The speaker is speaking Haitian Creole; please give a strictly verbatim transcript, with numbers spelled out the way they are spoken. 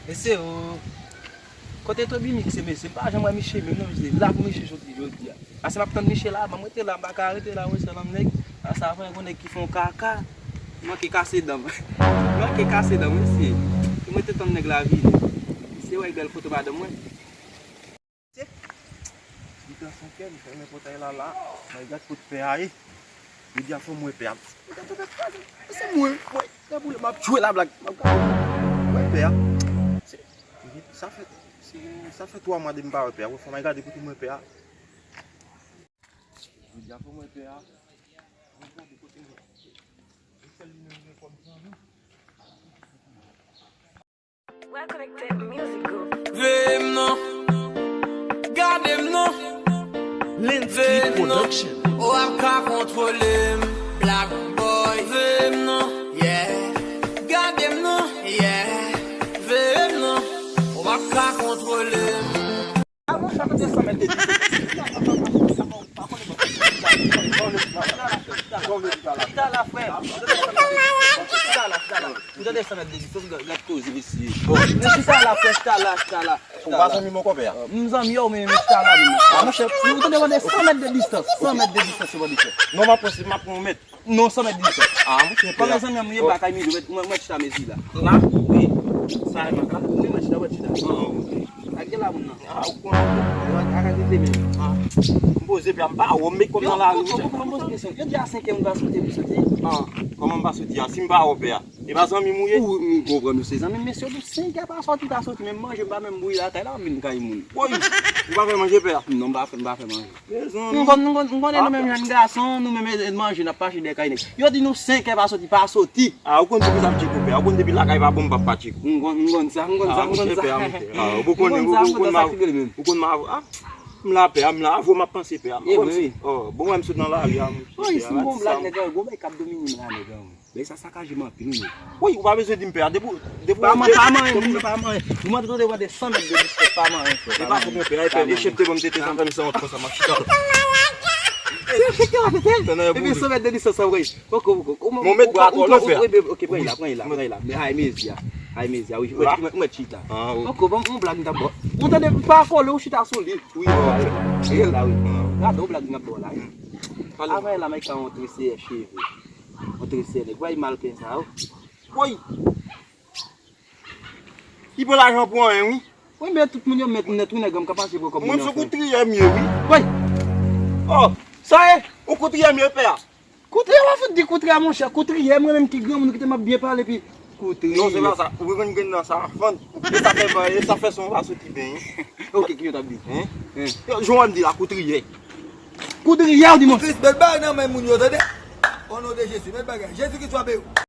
Mesye o, kote Toby Mix ye mesye? M pa janm wè Miche menm non mesye. La pou Miche soti jodi a. Ase m ap tann Miche la, ban m rete la, m pa ka rete la wi, sèl an nèg. Asa fè yon nèg ki fè yon kaka. M manke kase dan m. M manke kase dan m mesye. Pou m rete tann nèg la vini. Misye wè bèl foto madanm mwen. Li pran senkè, li fèmen pòtay la la. Mwen gad kot pè a ye. Li di a fò mwen pè a. Li gad, gad, gad, se mwen, mwen. Gad boule, m ap jwe la blag. M ap gade. Mwen pè a. Se, sa fè, se, sa fè twa mwa depi m pa wè pè a. Fò mwen gade kote mwen pè a. Li di a fò mwen pè a. Mwen gade kote mwen. Se sèl li menm mwen kòm zanmi. Well connected musical. Veye m non, gade m non. Veye m non, w ap ka kontwole m. Black boy, veye m non, yeah. Gade m non, yeah. Veye m non, w ap ka kontwole m. Chita la, frè. Chita la, chita la. Ou tande san mèt de distans, gad, gad koze, mesye. Men chita la, frè, chita la, chita la. Ou pa zanmi mwen, konpè a? M zanmi w, men, men chita la, men. Ah, monchè. Si ou tande, mande san mèt de distans. San mèt de distans, se bon, mesye. Non, m ap pran, m ap pran yon mèt. Non, san mèt de distans. Ah, monchè, pè a. Zanmi an, mwen ye ba kay Mido, mwen, mwen chita mezi la. La? Wi. Sa e mwen la? Wi, mwen chita, mwen chita. Ah, ok. Ak gen la moun nan. Ah, ou konnen. Ak, ak, ak, ak, menm. Ah. M poze pè a, m pa wè, m met kòm nan lari, monchè. Yo di a senk è moun pa soti, pou soti. Ah, kòman m pa soti a? Si m pa wè pè a. E pa zanmi m ou ye? Ou, m konprann ou se zanmi m, mesye, di senk è pa soti, pa soti, menm manje, m pa menm bouyi lakay la, m vin kay moun. Woy, ou pa fè manje pè a? Non, m pa fè, m pa fè manje. Mezanmi. M konn, m konn, m konnen nou menm jèn gason, nou menm e, e manje, n ap mache dèyè kay nèg. Yo di nou senk è pa soti, pa soti. Ah, ou konn poukisa m tcheke w pè a? Ou konn depi lakay pa bon, m p ap pa tcheke w. M konn, m konn sa, m konn sa, m konn sa. Ah, monchè, pè a, monchè. Ah, ou konn, ou konn, ou konn, ou konn ma-, ou konn ma-, ah, m la pè a, m la, avè w m ap panse pè a. E vre, wi. Oh, bon, wè m sot nan lari a, monchè, pè a. Wi, si m bon blag, nèg, gwo bagay k ap domine m la, nèg. Men sa sakaje m anpil, wi. Wi, ou pa bezwen di m pè a. Depi, depi pa man-, pa manyen, moun yo pa manyen. Ou mande tande, mande san mèt de distans, pa manyen, frè. E pa fòt mwen pè a, e pè, e chèf te ban m tete, sa fè m sanwont konsa, m ap chita. Se chèf te ban tete? Epi san mèt de distans, sa vre. Poko, poko. Mon met bra atò, non, frè. Ok, pran la, pran la, pran la. Men ay mezi a. Ay mezi a, wi. Ou mèt, ou mèt chita. Ah, ok. Poko, bon, yon blag m t ap ba w. Ou tande, pa kole, ou chita sou li. Wi, wi. La, wi. Gade yon blag m ap ba w la, wi. Avan la, m ka yon treseyè cheve. Yon treseyè nèg. Vway mal pen sa, wi. Woy! Li pran lajan pou anyen, wi. Wi, men tout moun yo mèt nèt, wi, nèg, m ka pase pou kòb moun nan. Mwen, se koutriyè m ye, wi. Woy! Oh! Sa e? Ou koutriyè m ye, pè a. Koutriyè, w ap fout di koutriyè, monchè. Koutriyè, mwen menm ki granmoun, kite m ap byen pale, epi koutriyè. Non, se pa sa. Ou konn grenn nan sa, fann. E sa fè, e sa fè son pa soti byen. Ok, ki yo t ap di? Hein? Hein? Yo, Joan di la, koutriyè. Koutriyè, ou di, monchè. Kris, bèl bagay nan men moun yo, tande. O non de Jezi, bèl bagay. Jezi Kris, w ap